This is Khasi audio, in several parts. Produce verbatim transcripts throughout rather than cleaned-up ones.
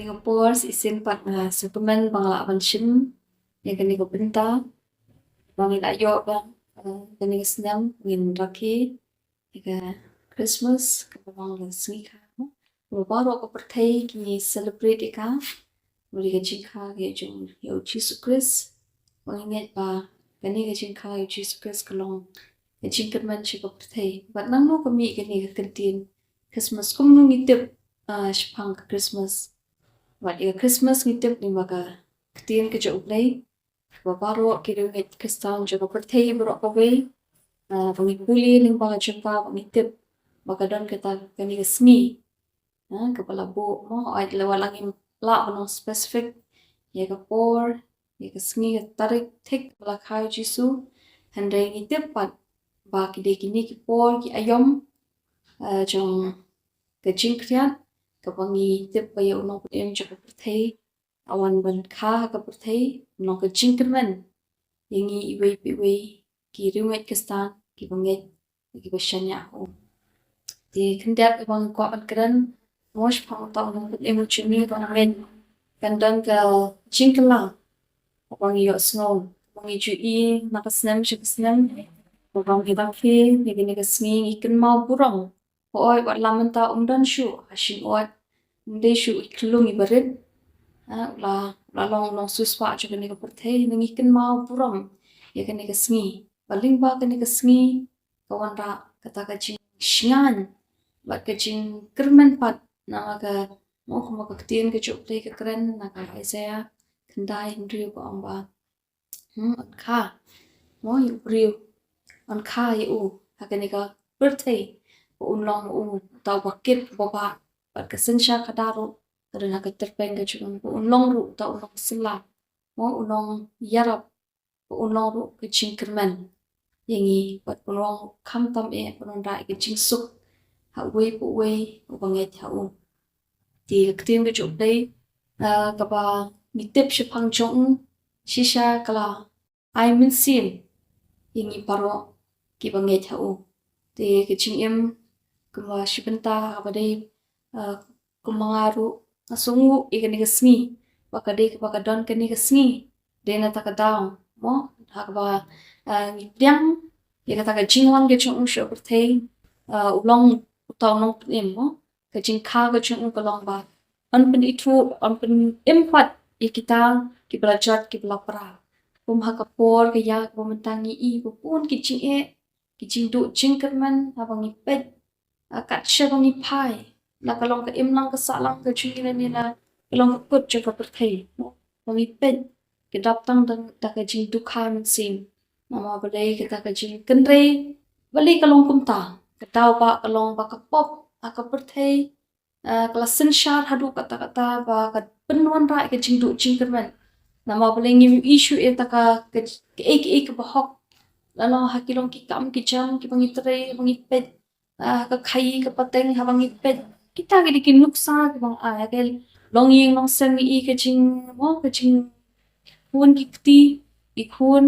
Ïa ka por shisien pat nga sngewkmen ba nga lah ban shim ïa kane ka bynta ba ngi la ïoh ba, eh, kane ka snem ngin rakhe ïa ka Christmas kaba long ka sngi kha. Ba baroh ka pyrthei ki celebrate ïa ka, ba dei ka jingkha ka jong ïa u Jisu Khrist. Ba ngi ngeit ba kane ka jingkha ïa u Jisu Khrist ka long ka jingkyrmen sha ka pyrthei. Bad nangno ka mih kane ka kyntien Christmas, kumno ngi tip, ah, shaphang ka Christmas? Bad ïa ka Christmas ngi tip lyngba ka ktien ka jong U Blei. Ba baroh ki riewngeit Khristan jong ka pyrthei baroh kawei, ah, ba ngi pule lyngba ka jong ka, ba ngi tip ba ka don kata kane ka sngi, ah, kaba la buh, mo, ai, la, wat la ngim lah ban ong specific ïa ka por, ïa ka sngi, ka tarik thik ba la kha ïa u Jisu. Hynrei ngi tip pat ba ki dei kine ki por ki aïom, ah, jong ka jingkhriat, kaba ngi tip ba ïa u Nongpynim jong ka pyrthei u wan ban kha ha ka pyrthei, u long ka jingkyrmen ïa ngi iwei pa iwei ki riewngeit Khristan kiba ngeit, kiba shaniah ha u. Te khyndiat kaba nga kwah ban kren, mo, shaphang uta u Nongpynim jong ngi ba nga ngeit kan don ka jingkylla ba ngi ïohsngew, ba ngi ju ïohi na ka snem sha ka snem, ba ngi rakhe ïa kane ka sngi, ngi kynmaw burom. Hooid, wat la mynta um don shuh ha shynod, ym dei shuh i khyllung iba rit, ha, u la, u la long, u long siewspah jong kane ka pyrthei, ngi kynmaw burom ïa kane ka sngi. Ba lyngba kane ka sngi ka wanrah kata ka jingsngewsih bad ka jingkyrmen pat, namar ka, mo, kumba ka ktien ka jong U Blei ka kren na ka Isaiah khyndai hynriew ba ong ba, hmm, yn kha, mo, ïa u briew, yn kha ïa u ha kane ka pyrthei, ba un long u, uta uba kit, uba bah, bad ka synshar khadar ruh ka don ha ka tyrpeng ka jong u, ba un long ruh uta u nongsylla, mo, u nongïarap, ba un long ruh ka jingkyrmen ïa ngi, bad un long khamtam eh, ba un wanrah ka jingsuk ha uwei pa uwei uba ngeit ha u. Te ka ktien ka jong U Blei, ah, kaba ngi tip shaphang jong u, shisha ka la ai mynsiem ïa ngi baroh kiba ngeit ha u. Te ka jingim, kumba shi bynta kaba dei, ah, kumba nga ruh nga sngew ïa kane ka sngi, ba ka dei kaba ka don kane ka sngi, dei na kata ka daw, mo, ha kaba, ah, ngi pdiang ïa kata ka jingwan ka jong u sha pyrthei, ah, u long uta u Nongpynim, mo. Ka jingkha ka jong u ka long ba yn pynithuh, yn pynim pat ïa kita kiba la jot, kiba la pra. Kum ha ka por ka ïa kaba mynta ngi i ba bun ki jingeh, ki jingduh jingkyrmen, haba ngi peit, ah, kat shaba ngi phai, la ka long ka imlang ka sahlang ka jong ngi ne la ka long ka kut jong ka pyrthei, ba ngi peit ka dap tang da, da ka jingdukha mynsiem. Namar balei kata ka jingkynrei, balei ka long kumta? Ka daw ba ka long ba ka pop ha ka pyrthei, ah, ka la synshar haduh katta katta ba ka pynwanrah ïa ka jingduh jingkyrmen. Namar balei ngim ïohi shuh ïa kata ka, ka, kaei kaei kaba hok, la long ha ki long ki kam ki jam kiba ngi trei, ba ngi peit, ah, ka khaii ka pateng, haba ngi peit, kita ki dei ki nuksa kiba nga ai, ha ka longïing longsem ngi i ka jing, mo, ka jingkhun ki kti, ki khun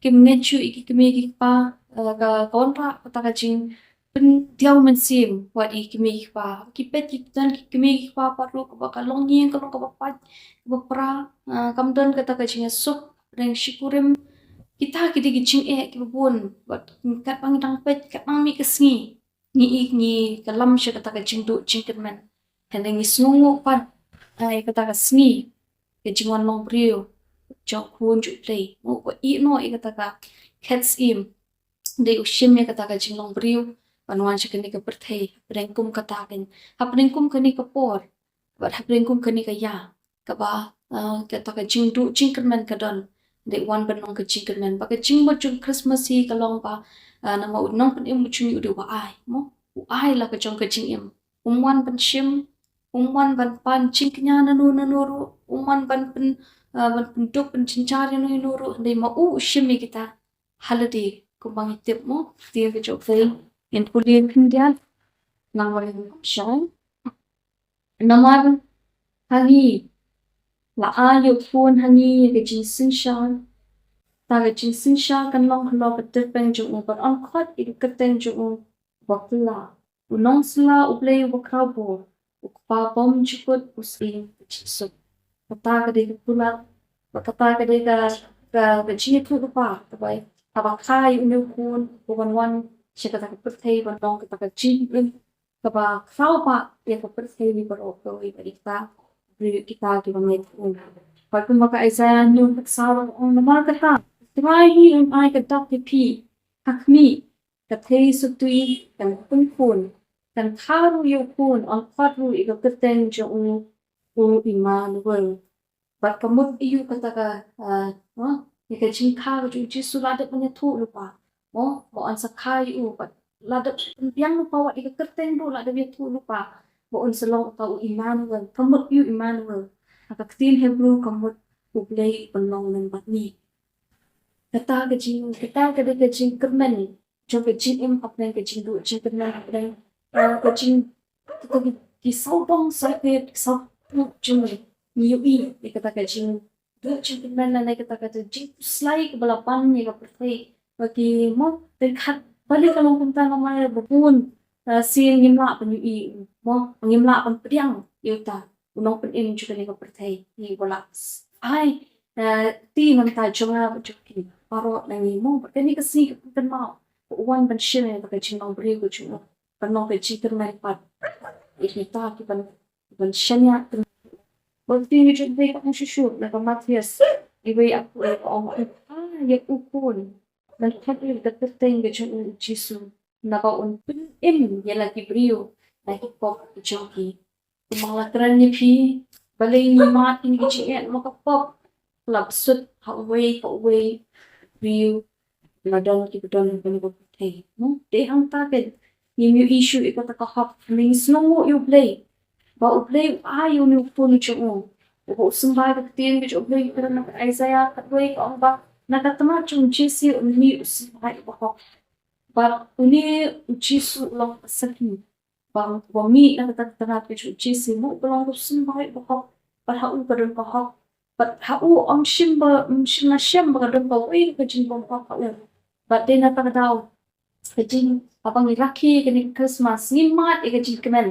kim ngeit shuh ïa ki kmie ki kpa, ah, ka, ka wanrah kata ka jingpyndiaw mynsiem wat ïa ki kmie ki kpa. Ki peit ki don ki kmie ki kpa pat ruh kaba ka longïing ka long kaba pait, kaba pra, ah, kam don kata ka jingïasuk, reng shi kurim. Kita ki dei ki jingeh kiba bun, bad katba ngi dang peit, katba ngi mih ka sngi, ngi i ngi kylla sha kata ka jingduh jingkyrmen. Hynrei ngi sngewnguh pat, ah, ïa kata ka sngi, ka jingwan long briew jong u Khun jong U Blei. Mo, uba ïeh noh ïa kata ka khet syiem, dei u shim ïa kata ka jinglong briew ban wan sha kane ka pyrthei, hapdeng kum kata ka, hapdeng kum kane ka por, bad hapdeng kum kane ka ïa, kaba, ah, kata ka jingduh jingkyrmen ka don, dei u wan ban long ka jingkyrmen. Ba ka jingmut jong Christmas hi ka long ba, ah, namar u Nongpynim u jong ngi u dei uba ai, mo, u ai la ka jong ka jingim. Um wan ban shim, um wan ban pan jingkñia nano nano ruh, um wan ban pyn, ah, ban pynduk, pynjynjar ïano ïano ruh, hynrei ma u u shim ïa kita ha lade, kumba ngi tip, mo, ktien ka jong U Blei. Ngin pule khyndiat, nang wan shai. Namar ha ngi la ai ïa u Khun ha ngi ïa ka jingsynshar. Ta ka jingsynshar kan long halor ka tyrpeng jong u, bad yn khot ïa ka kyrteng jong u Bakla, u Nongsylla, U Blei uba khraw bor. U Kpa bymjukut u syiem ka jingsuk. Kata ka dei ka kular, bad kata ka dei ka, ka, ka jingïathuhlypa, kaba, kaba kha ïa une u khun uba wan sha kata ka pyrthei ban long kata ka jingim kaba khraw bha ïa ka pyrthei baroh kawei, bad ïa kita, ïa kita kiba ngeit ha u. Bad kumba ka Isaiah hynñiew khatsaw ka ong, namar kata U Trai un ai ka dak ïa phi ha khmih, ka thei suktui kan pynkhun, kan kha ruh ïa u khun, un khot ruh ïa ka kyrteng jong u, u Immanuel. Bad ka mut aïu kata ka, ah, ha, ïa ka jingkha ka jong u Jisu? La dep ban ïathuhlypa, mo, ba un sa kha ïa u, bad la dep pynbiang lypa wat ïa ka kyrteng ruh, la dep ïathuhlypa ba un sa long uta u Immanuel. Ka mut aïu Immanuel? Ha ka ktien Hebru ka mut U Blei u pynlong lem bad ngi. Kata ka jing, kata ka dei ka jingkyrmen jong ka jingim hapdeng ka jingduh jingkyrmen, hapdeng, eh, ka jing, kata ki, ki sawdong sawkit, ki sawdong jong ngi, ngi ïohi ïa kata ka jingduh jingkyrmen lane kata ka jingkhuslai kaba la ban ïa ka pyrthei. Ba ki, mo, ryngkat balei ka long kumta, namar ba bun, eh, sien ngim lah ban ïohi, mo, ngim lah ban pdiang ïa uta u nongpynim jong kane ka pyrthei, ngi ba la ai, eh, ti na bynta jong nga bad jong phi baroh na ngi, mo. Bad kane ka sngi ka pynkynmaw ba u wan ban shim ïa ka jinglong briew ka jong u, ban long ka jingkyrmen pat ïa kita kiban, ban shaniah. Bad ka ktien ka jong u Blei ka ong shuh shuh na ka Mathaios, iwei, ah, ka ong, ah, ïa u khun, ban khot ïa ka kyrteng ka jong u Jisu, naba un pynim ïa la ki briew na ki pop ki jong ki. Kumba nga la kren ïa phi, balei ngi mad ïa ki jingeh namar ka pop? La bsut ha uwei pa uwei u briew, la don kiba don ha kane ka pyrthei. Hmm? Te hangta kan ngim ïohi shuh ïa kata ka hok, ngi sngewnguh ïa u Blei ba u Blei u ai ïa une u khun u jong u, uba u symbai, ka ktien ka jong u Blei ka ong na ka Isaiah khatwei ka ong ba na ka tnat jong u Jesse un mih u symbai uba hok. Bad une u Jisu u long ka sakhi ba, ba mih na kata ka tnat ka jong u Jesse, mo, uba long u symbai uba hok. Bad ha u ka don ka hok. Bad ha u ym shym ba, ym shym la shem ba ka don kawei ka jingbymhok ha u. Bad dei na kata ka daw, ka jing, haba ngi rakhe kane ka Christmas, ngi mad ïa ka jingkmen.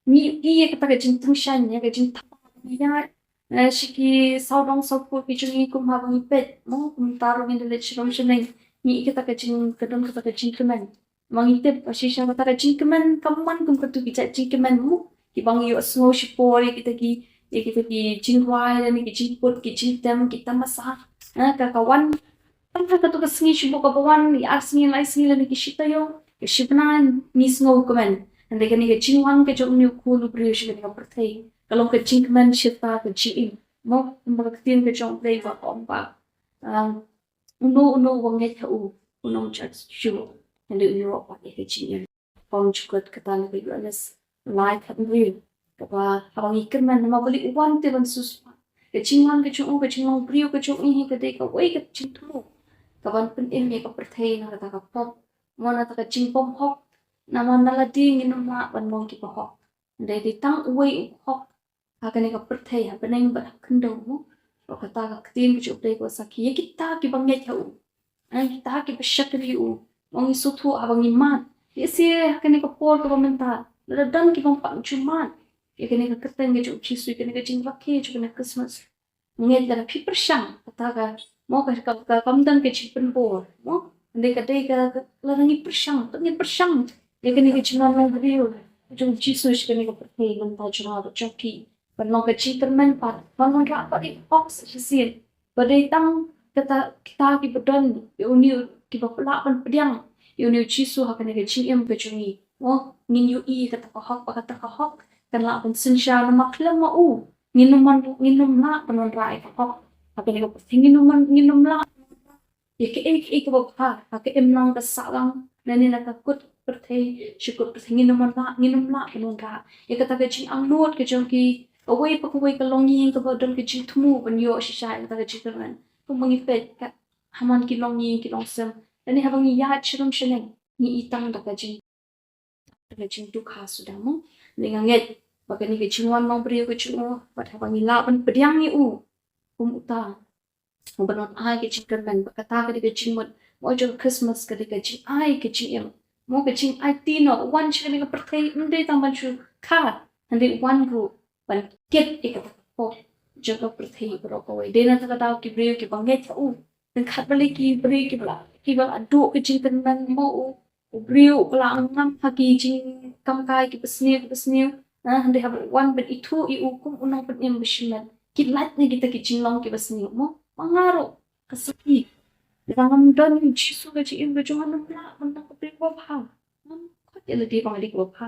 Ngi ïohi ïa kata ka jingtyngshaiñ, ïa ka jingthaw, ngi ïaid, eh, sha ki sawdong sawkun ki jong ngi, kum haba ngi peit, mo, kumta ruh ngin da leit sharum shaneng, ngi ïohi kata ka jing, ka don kata ka jingkmen. Ma ngi tip ba shisha kata ka jingkmen kam man kum katu ki jait jingkmen, mo, kiba ngi ïohsngew shipor ïa kita ki, ïa kita ki jingrwai lane ki jingput, ki jingtem, ki tamasa. Eh, ka, ka wan tang ha katu ka sngi, shu buh kaba wan, ïa ar sngi, lai sngi lane ki shi taïew, ki shi bnai, ngi sngewkmen. Hynrei kane ka jingwan ka jong une u khun u briew sha kane ka pyrthei ka long ka jingkmen shata ka jingim. Mo, kumba ka ktien ka jong u Blei ba ka ong ba, um, uno uno uba ngeit ha u, un ym jot shuh, hynrei un ïoh pat ïa ka jingim. Pynjukut kata na ka Ïoannis lai khathynriew, kaba haba ngi kyrmen namar balei u wan, te ban siewspah. Ka jingwan ka jong u, ka jinglong briew ka jong u hi ka dei kawei ka jingthmu kaban pynim ïa ka pyrthei na kata ka pop, mo, na kata ka jingbymhok. Namar na lade ngin ym lah ban long kiba hok. Hynrei dei tang uwei uba hok ha kane ka pyrthei, ha bneng bad ha khyndew, mo. Bad kata ka ktien ka jong u Blei ka sakhi ïa kita kiba ngeit ha u. Ïa kita kiba shakri ïa u. Mo, ngi sngewthuh haba ngi mad. Te shisha ha kane ka por kaba mynta, lada don kiba ym pat ju mad ïa kane ka kyrteng ka jong u Jisu, ïa kane ka jingrakhe jong kane ka Christmas, ngeit lada phi pyrshang kata ka, mo, ka, ka, ka kam don ka jingpynbor, mo. Hynrei ka dei ka, ka, lada ngi pyrshang, lada ngi pyrshang ïa kane ka jingwan long briew jong u Jisu sha kane ka pyrthei na ka bynta jong nga bad jong phi, ban long ka jingkyrmen pat, ban wanrah pat ïa ka hok sa shisien. Ba dei tang kata, kita kiba don ïa une, kiba lah ban pdiang ïa une u Jisu ha kane ka jingim ka jong ngi, mo, ngin ïohi kata ka hok, ba kata ka hok kan lah ban synshar. Namar khlem ma u ngin ym man, ngin ym lah ban wanrah ïa ka hok ha kane ka pyrthei. Ngin ym man, ngin ym lah ïa kaei kaei kaba bha ha ka imlang ka sahlang, lane na ka kut pyrthei sha kut pyrthei, ngin ym lah, ngin ym lah ban wanrah. Ïa kata ka jingangnud ka jong ki, kawei pa kawei ka longïing kaba don ka jingthmu ban ïoh shisha ïa kata ka jingkyrmen. Kumba ngi peit, ka, ha man ki longïing ki longsem, lane haba ngi ïaid sharum shaneng, ngi i tang da ka jing, da ka jingdukha suda, mo. Hynrei nga ngeit ba kane ka jingwan long briew ka jong u, bad haba ngi lah ban pdiang ïa u kum uta uba don ai ka jingkyrmen, ba kata ka dei ka jingmut, mo, jong ka Christmas, ka dei ka jingai ka jingim, mo, ka jingaiti noh. U wan sha kane ka pyrthei ym dei tang ban shu kha, Hynrei u wan ruh ban kit ïa kata ka pop jong ka pyrthei baroh kawei. Dei na kata ka daw ki briew kiba ngeit ha u. Ryngkat bad ki briew kiba la, kiba la duh ka jingkyrmen mo u. U briew uba la ngam ha ki jingkam kai kiba sniew kiba sniew. Ha, hynrei haba u wan ban ithuh ïa u kum u nongpynim ba shimet, ki lait na kita ki jinglong kiba sniew mo. Ma nga ruh ka saki. Lada ngam don ïa u Jisu ha ka jingim ka jong nga, ngam lah ban long ka briew kaba bha. Ngam khot ïa lade ba nga dei kaba bha.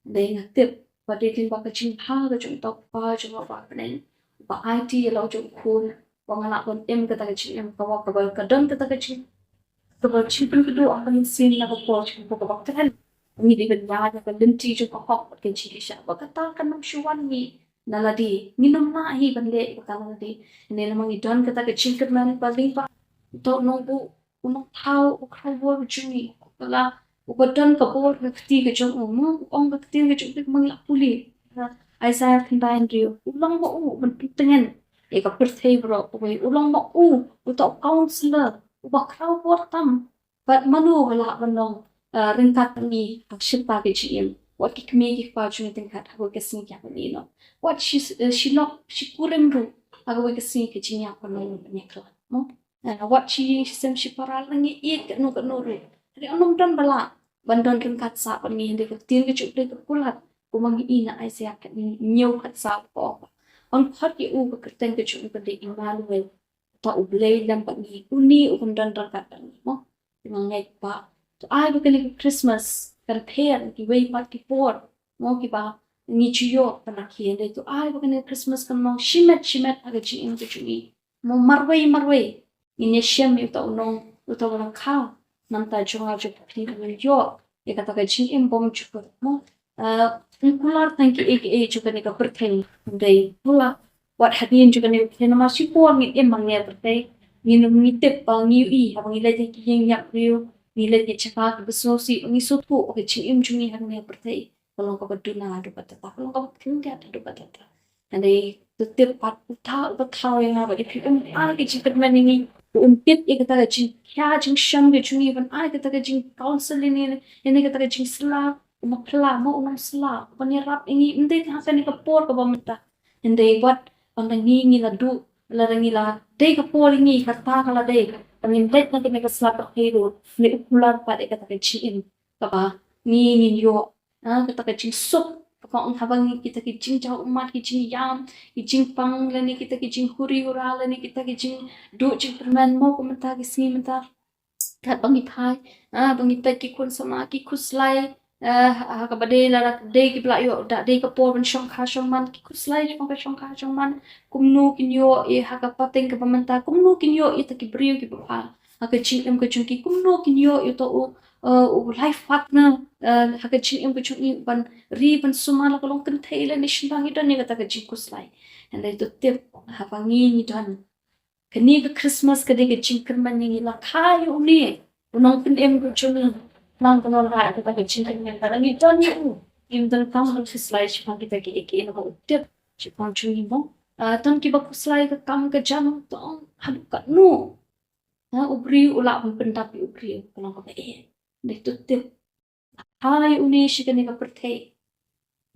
Hynrei nga tip ba dei lyngba ka jingbha ka jong uta u Kpa jong nga uba ha bneng, uba aiti ïa la u jong u Khun, ba nga lah ban im kata ka jingim kaba, kaba ka don kata ka jing, kaba jingpynkhuid ha ka mynsiem na ka por jong u Kpa kaba kren. Ngi dei ban ïaid ha ka lynti jong ka hok bad ka jingkyrkhu, ba kata kan ym shu wan ngi na lade, ngin ym lah hi ban leh ïa kata na lade. Hynrei namar ngi don kata ka jingkyrmen ba lyngba uta u nongbuh, u nongthaw, u khrawbor jong ngi, uba la, uba don ka bor ha ka kti ka jong u, mo, u ong ha ka ktien ka jong u, ma ngi la pule. Isaiah khyndai hynriew, u long ma u ban pyntngen ïa ka pyrthei baroh kawei, u long ma u uta u counselor uba khrawbor tam. Bad mano ba lah ban long, ah, ryngkat bad ngi ha ka shynta ka jingim. Wat ki kmie ki kpa jong ngi ryngkat ha kawei ka sngi ki hap ban ïehnoh. Wat shi, eh, shi lok shi kurim ruh ha kawei ka sngi ka jingïap ban long ban ïakhlad, mo. Eh, wat shi ïing shi sem shi para, lada ngi ïeit katno katno ruh, hynrei ym don ba lah ban don ryngkat sah bad ngi. Hynrei ka ktien ka jong U Blei ka kular, kumba ngi i na Isaiah khathynñiew khatsaw, ka ong ba un khot ïa u, ka kyrteng ka jong u kan dei Immanuel, uta U Blei lem bad ngi, une u ban don ryngkat bad ngi, mo. Te nga ngeit ba to ai ba kane ka Christmas kan pher na kiwei pat ki por, mo, kiba ngi ju ïoh ban ïakhun. Te to ai ba kane ka Christmas kan long shimet shimet ha ka jingim ka jong ngi. Mo, marwei marwei ngin ïashem ïa uta u nong, uta u nongkha na ka bynta jong nga jong phi, ngin ïoh ïa kata ka jingim bymjukut, mo. Ah, ngin kular tang kiei kiei jong kane ka pyrthei, hynrei kular wat hadien jong kane ka pyrthei, namar shipor ngin im ha kane ka pyrthei, ngin, ngi tip ba ngi ïohi haba ngi leit ha ki ïing ñiah briew, ngi leit ki jaka kiba sngewsih, ngi sngewthuh ba ka jingim jong ngi ha kane ka pyrthei ka long kaba duna haduh katta katta, ka long kaba khyndiat haduh katta katta. Hynrei to tip pat uta uba thaw ïa nga bad ïa phi un ai ka jingkyrmen ïa ngi, un kit ïa kata ka jingkhia jingshem ka jong ngi, ban ai kata ka jingcounsel ïa ngi, ïa ngi kata ka jingsylla, u maphylla, mo, u nongsylla uban ïarap ïa ngi, ym dei tang ha kane ka por kaba mynta. Hynrei wat ban da ngi, ngi la duh, lada ngi la dei ka por ïa ngi, kata ka la dei ba ngin leit na kane ka sla pyrthei ruh, leit u kular pat ïa kata ka jingim kaba ngi ngin ïoh, ha, kata ka jingsuk, kaba ong haba ngi, kita ki jingjaw ummat, ki jingïam, ki jingpang, lane kita ki jinghuri hura, lane kita ki jingduh jingkyrmen, mo, kumta ki sngi mynta. Katba ngi phai, ha, ba ngi peit ki khun samla ki khuslai, ha, ha kaba dei, lada dei kiba la ïoh, da dei ka por ban shongkha shongman, ki khuslai jong ka shongkha shongman, kumno kin ïoh ïa ha ka pateng kaba mynta, kumno kin ïoh ïa kita ki briew kiba bha ha ka jingim ka jong ki, kumno kin ïoh ïa uta u, eh, u life partner, eh, ha ka jingim ka jong ngi, ban ri ban sumar la ka long kynthei lane shynrang, ngi don ïa kata ka jingkhuslai. Hynrei to tip, haba ngi, ngi don kane ka Christmas, ka dei ka jingkyrmen ïa ngi, la kha ïa une u nongpynim ka jong ngi, nang ka nongrah, kata ka jingkyrmen, lada ngi don ïa u, ngim donkam ban khuslai shaphang kita kiei kiei, namar u tip shaphang jong ngi, mo. Ah, don kiba khuslai ka kam ka jam, to ong haduh katno, ha, u briew u lah ban pyndap ïa u briew, ka long kaba eh. Dei, to tip, la kha ïa une sha kane ka pyrthei,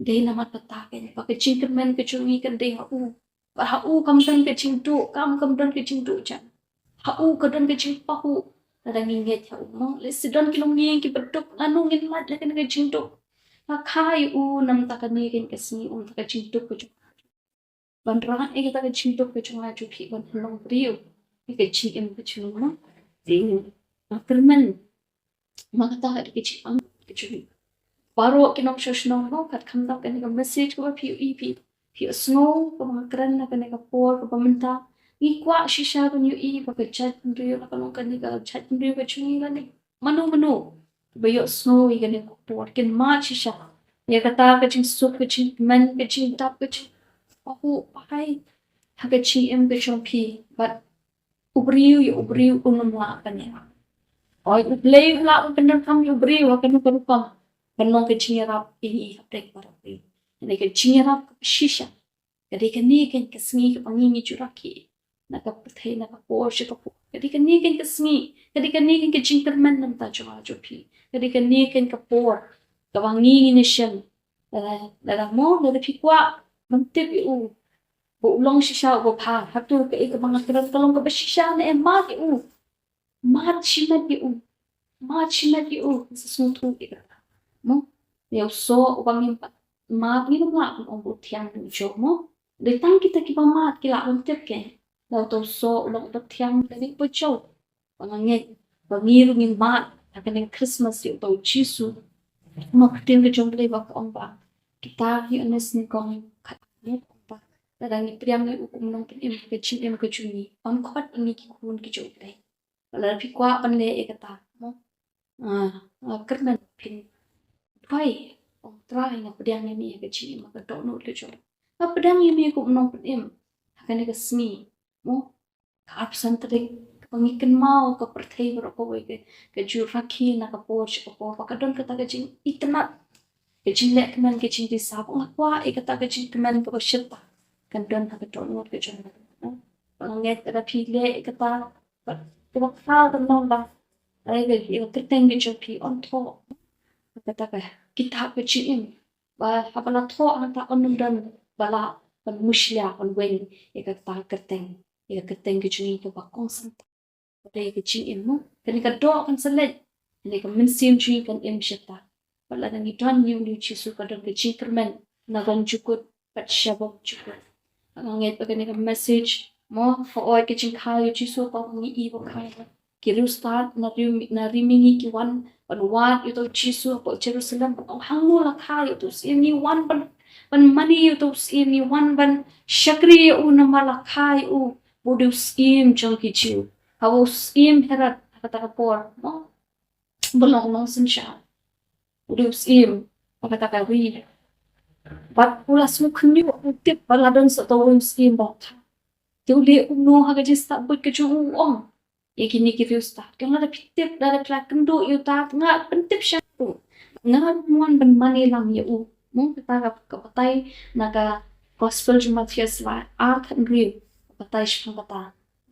dei namar kata keiñ, ba ka jingkyrmen ka jong ngi kan dei ha u. Ba ha u kam don ka jingduh, kam, kam don ka jingduh jan. Ha u ka don ka jingpahuh. Lada ngi ngeit ha u, mo, lehse don ki longïing kiba duk, lano ngin lait na kane ka jingduk. La kha ïa u, namar kata kane keiñ ka sngi, um, kata ka jingduk ka jong nga, ban rah ïa kata ka jingduk ka jong nga jong phi, ban long briew ïa ka jingim ka jong ngi, mo. Te nga kyrmen ma kata ka dei ka jingangnud ka jong ngi baroh ki nongshong shnong, mo, kat kham dap kane ka message kaba phi ïohi, phi, phi ïohsngew kaba nga kren ha kane ka por kaba mynta. Ngi kwah shisha ban ïohi ba ka jaitbynriew, la ka long kane ka jaitbynriew ka jong ngi, lane mano mano ba ïohsngew ïa kane ka por, kin mad shisha ïa kata ka jingsuk, ka jingkmen, ka jingdap, ka jingpahuh, pahai ha ka jingim ka jong phi. Bad u briew ïa u briew un ym lah ban ïarap. Hooid, U Blei u lah ban pyndonkam ïa u briew ha kano kano ka rukom ban long ka jingïarap ïa ngi hapdeng baroh. Hynrei ka jingïarap kaba shisha, ka dei kane keiñ ka sngi kaba ngi, ngi ju rakhe na ka pyrthei, na ka por sha ka por. Ka dei kane keiñ ka sngi, ka dei kane keiñ ka jingkyrmen na ka bynta jong nga jong phi. Ka dei kane keiñ ka por kaba ngi ngin ïashem Lada, lada mo, lada phi kwah ban tip ïa u ba u long shisha uba bha, hato kaei kaba nga kren ka long kaba shisha ne em, mad ïa u. Mad shimet ïa u. Mad shimet ïa u. Sa sngewthuh ïa kata. Mo? Ïa u soh uba ngim pat mad, ngim lah ban ong ba u thiang ne u jop, mo? Dei tang kita kiba mad ki lah ban tip, ke. Lada uta u soh u long uba thiang lane uba jop. Ba nga ngeit ba ngi ruh ngin mad ha kane ka Christmas ïa uta u Jisu. Mo, ka ktien ka jong U Blei ba ka ong ba kita ki ïoh ne sngewkong khat ne ong ba lada ngi pdiang ïa u kum u nongpynim ha ka jingim ka jong ngi, un khot ïa ngi ki khun ki jong U Blei. Lada phi kwah ban leh ïa kata, mo, ah, ah, kyrmen phin duwai, ong Trai, nga pdiang ïa me ha ka jingim, ha ka dohnud ka jong me. Nga pdiang ïa me kum u nongpynim ha kane ka sngi, mo, ka arphew san tarik, kaba ngi kynmaw ka pyrthei baroh kawei ka, ka ju rakhe na ka por sha ka por, ba ka don kata ka jingitynnad, ka jingleh kmen, ka jingdisa, ba nga kwah ïa kata ka jingkmen kaba shyrta kan don ha ka dohnud ka jong nga. Ba nga ngeit lada phi leh ïa kata, ba kaba kha kan long ba, ai, ka, ïa ka kyrteng ka jong phi un thoh ha kata ka kitab ka jingim. Ba haba la thoh hangta un ym don ba lah ban mushlia, un weng ïa kata ka kyrteng, ïa ka kyrteng ka jong ngi kaba kongsan. Ka dei ka jingim, mo. Kane ka doh kan sa leit, kane ka mynsiem jong ngi kan im shata. Bad lada ngi don ïa une u Jisu ka don ka jingkyrmen na bymjukut bad sha bymjukut. Nga ngeit ba kane ka message, mo, ka oi ka jingkha ïa u Jisu, ka ong ngi i ba kha ïa ki riewstad na ri, na ri mihngi ki wan ban wad ïa uta u Jisu hapoh Jerusalem, ban ong, hangno la kha ïa uta u Syiem, ngi wan ban, ban mane ïa uta u Syiem, ngi wan ban shakri ïa u, namar la kha ïa u ba u dei u Syiem jong ki Jiw. Haba u Syiem Herod ha kata ka por, mo, ba long nongsynshar, u dei u Syiem ha kata ka ri. Bad u la sngewkhynñiuh, u tip ba la don sa uta u Syiem ba kha. Te u leh kumno ha ka jingstad buit ka jong u? U ong ïa kine ki riewstad, kane lada phi tip, lada phi la kynduh ïa uta, nga pyntip sha u, nga ruh ngan wan ban mane lang ïa u. Mo, kata ka, ka batai na ka Gospel jong u Mathaios lynnong ar, khathynriew, ka batai shaphang kata.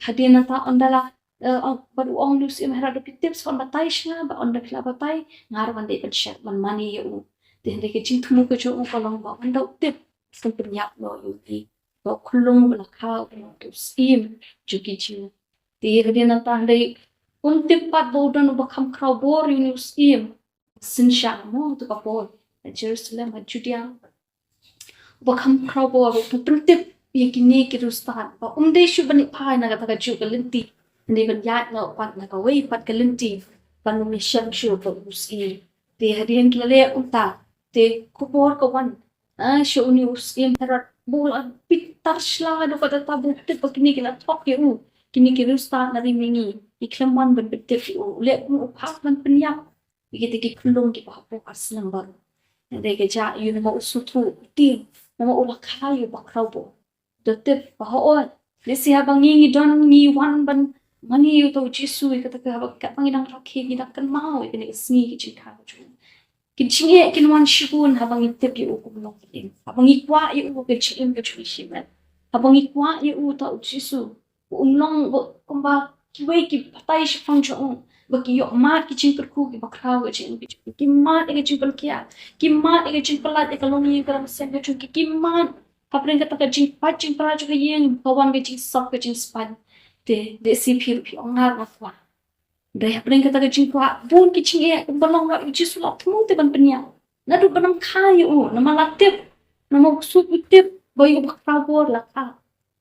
Hadien nangta ynda la, eh, ong, bad u ong ïa u Syiem Herod, lada phi tip sa wan batai sha nga, bad ynda phi la batai, nga ruh ngan dei ban shad ban mane ïa u. Te hynrei ka jingthmu ka jong u ka long ba ynda u tip, sa pynïap noh ïa u, ba u khyllung ba la kha u long uta u Syiem jong ki Jiw. Te hadien nangta hynrei um tip pat ba u don uba kham khraw bor ïa une u Syiem. Synshar, mo, ha kato ka por ha Jerusalem, ha Judia, uba kham khraw bor, uba pyntip ïa kine ki riewstad, ba um dei shuh ban ïaid phai na kata kajuh ka lynti, hynrei ban ïaid noh pat na kawei pat ka lynti, ban ym ïashem shuh bad u Syiem. Te hadien ki la leh kumta, te khubor ka wan, ah, sha une u Syiem Herod, ba u la bitar shla, da kata ba u tip ba kine ki la thok ïa u, kine ki riewstad na ri mihngi ki khlem wan ban pyntip ïa u. U leh kumno? U phah ban pynïap ïa kita ki khyllung kiba hapoh ar snem baroh. Hynrei ka jia ïa u, namar u sngewthuh, u tieng, namar u la kha ïa u bakhraw bor. To tip ba hooid, lehse haba ngi, ngi don, ngi wan ban mane ïa uta u Jisu, ïa kata ka, haba, katba ngi dang rakhe, ngi dang kynmaw ïa kane ka sngi ka jingkha ka jong u, ki jingeh kin wan shibun haba ngi tip ïa u kum u nongpynim, haba ngi kwah ïa u ha ka jingim ka jong ngi shimet, haba ngi kwah ïa uta u Jisu ba un long, ba kumba kiwei ki batai shaphang jong u, ba ki ïoh mad ki jingkyrkhu kiba khraw ha ka jingim ka jong ki, ki mad ïa ka jingpynkhiah, ki mad ïa ka jingpyllait ïa ka longïing ka longsem ka jong ki, ki mad hapdeng kata ka jingpait jingpra jong ka ïing, ka wan ka jingsop ka jingspait. Te lehse phi ruh phi ong, nga ruh nga kwah. Hynrei hapdeng kata ka jingkwah, bun ki jingeh kumba long, wat u Jisu la thmu te ban pynïap. Naduh ba nang kha ïa u, namar la tip, namar u suk u tip ba ïa u bakhraw bor la kha.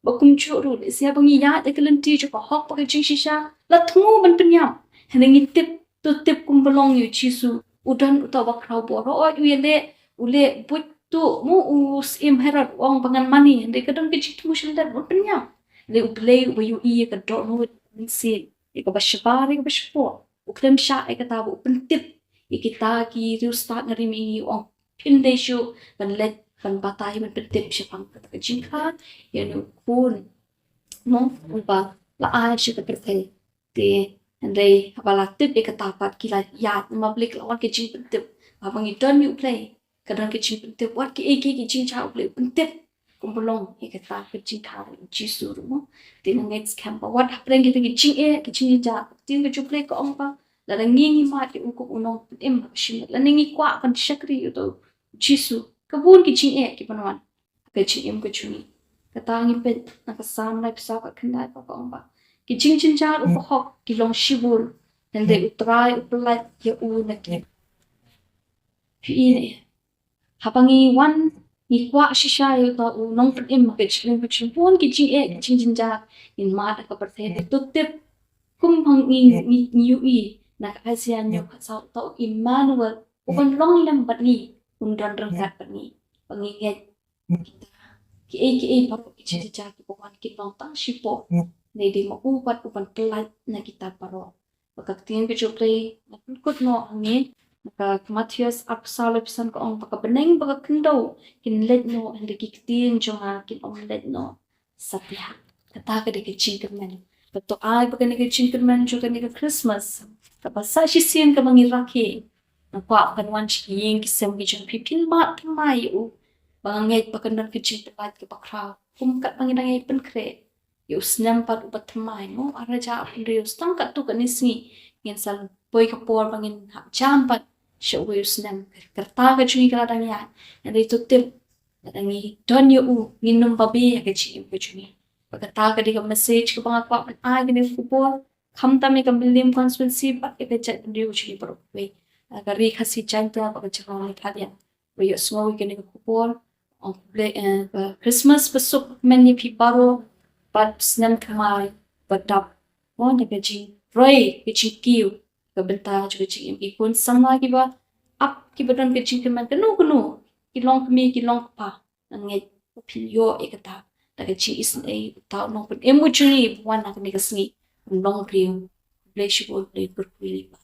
Ba kumjuh ruh, lehse haba ngi ïaid ha ka lynti jong ka hok bad ka jingshisha, la thmu ban pynïap. Hynrei ngi tip, to tip kumba long ïa u Jisu, u don uta u bakhraw bor. Hooid u ïaleh, u leh buit, to, mo, u Syiem Herod u ong ba ngan mane, hynrei ka don ka jingthmu shynrang ban pynïap. Hynrei U Blei uba ïohi ïa ka dohnud mynsiem, ïa kaba shabar, ïa kaba shapoh, u khlem shah ïa kata ba u pyntip ïa kita ki riewstad na ri mihngi, u ong, phin dei shuh ban leit ban batai, ban pyntip shaphang kata ka jingkha ïa une u Khun, mo, uba la ai sha ka pyrthei. Te hynrei haba la tip ïa kata pat ki la ïaid, namar ba la wan ka jingpyntip. Haba ngi don ïa U Blei, ka don ka jingpyntip, wat kiei kiei ki jingjia U Blei u pyntip kumba long ïa kata ka jingkha u Jisu ruh, mo. Te nga ngeit skhem ba wat hapdeng kita ki jingeh, ki jingjia, ka ktien ka jong U Blei ka ong ba lada ngi, ngi mad ïa u kum u nongpynim ha ka shimet, lane ngi kwah ban shakri ïa uta u Jisu, ka bun ki jingeh ki ban wan ha ka jingim ka jong ngi. Kata ngi peit na ka Salm laiphew saw ka khyndai ba ka ong ba ki jingjynjar u bahok ki long shibun, hynrei U Trai u pyllait ïa u na ki. Phi i ne, haba ngi wan ngi kwah shisha ïa uta u nongpynim ha ka jingim ka jong ngi, bun ki jingeh ki jingjynjar ngin mad ha ka pyrthei, hynrei to tip, kum ba ngi ngi ngi ïohi na ka Isaiah hynñiew khatsaw, uta u Immanuel u ban long lem bad ngi, un don ryngkat bad ngi. Ba ngi ngeit kita kiei kiei baroh ki jingjynjar kiba wan kin long tang shipor, hynrei dei ma u pat u ban pyllait na kita baroh. Ba ka ktien ka jong U Blei nga pynkut noh hangne na ka Mathaios arphew saw laiphew san ka ong ba ka bneng bad ka khyndew kin leit noh, hynrei ki ktien jong nga kin ym leit noh satia. Kata ka dei ka jingkyrmen. Bad to ai ba kane ka jingkyrmen jong kane ka Christmas kaba sah shisien kaba ngi rakhe, nga kwah ba kan wan sha ki ïing ki sem ki jong phi, phin mad thymmai ïa u. Ba nga ngeit ba kan don ka jingpyllait kaba khraw kum katba ngi dang ïai pynkhreh ïa u snem pat uba thymmai, mo, ar hajar arphew hynriew. Tang katto katne sngi ngin sa poi ka por ba ngin hap jam pat sha uwei u snem. Ka rta ka jong ngi ka la dang ïaid, hynrei to tip, lada ngi don ïa u, ngin ym babe ha ka jingim ka jong ngi. Bad kata ka dei ka message kaba nga kwah ban ai, kane ka khubor, khamtam ïa ka Mylliem constituency bad ïa ka jaitbynriew ka jong ngi baroh kawei, ka Ri Khasi Jaiñtia bad ka jylla Meghalaya. Ba ïohsngew ïa kane ka khubor, ong U Blei, eh, ba Christmas basuk kmen ïa phi baroh, bad snem thymmai ba dap, mo, na ka jingroi ka jingkiew ka bynta jong ka jingim. Ki khun samla kiba ap kiba don ka jingkyrmen kano kano, ki long kmie ki long kpa, nga ngeit ba phin ïoh ïa kata da ka jingisynei uta u nongpynim u jong ngi ba wan ha kane ka sngi, un long briew. Khublei shibun, Blei kyrkhu ïa ngi ba